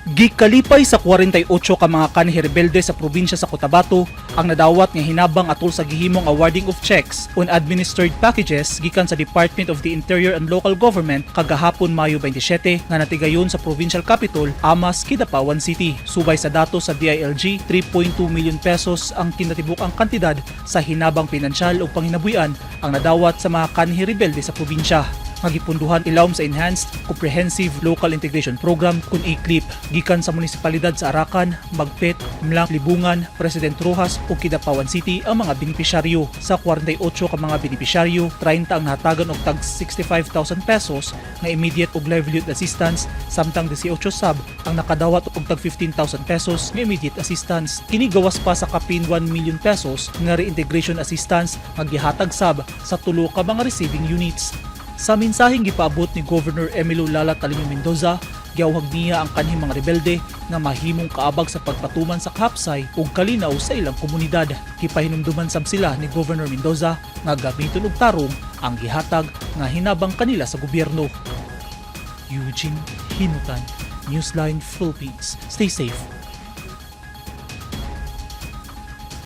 Gikalipay sa 48 ka mga kanhi rebelde sa probinsya sa Cotabato ang nadawat nga hinabang atol sa gihimong awarding of checks on administered packages gikan sa Department of the Interior and Local Government kagahapon, Mayo 27, nga natigayon sa provincial capital, Amas, Kidapawan City. Subay sa datos sa DILG, 3.2 million pesos ang kinatibuk-ang kantidad sa hinabang pinansyal o panginabuhian ang nadawat sa mga kanhi rebelde sa probinsya nga gipunduhan ilawom sa Enhanced Comprehensive Local Integration Program kun ECLIP gikan sa munisipalidad sa Arakan, Magpet, M'lang, Libungan, President Roxas ug Kidapawan City ang mga benepisyaryo. Sa 48 ka mga benepisyaryo, 30 ang nahatagan og tag 65,000 pesos nga immediate ug livelihood assistance, samtang 18 sab ang nakadawat og tag 15,000 pesos nga immediate assistance. Kini gawas pa sa kapin 1 million pesos nga reintegration assistance nga gihatag sab sa tulo ka mga receiving units. Sa mensaheng gipaabot ni Governor Emilio Lala Taliño Mendoza, giawhag niya ang kanhing mga rebelde nga mahimong kaabag sa pagpatuman sa kahapsay ug kalinaw sa ilang komunidad. Gipahinumduman sab sila ni Governor Mendoza nga gamiton og tarong ang gihatag nga hinabang kanila sa gobyerno. Eugene Hinutan, Newsline Philippines. Stay safe.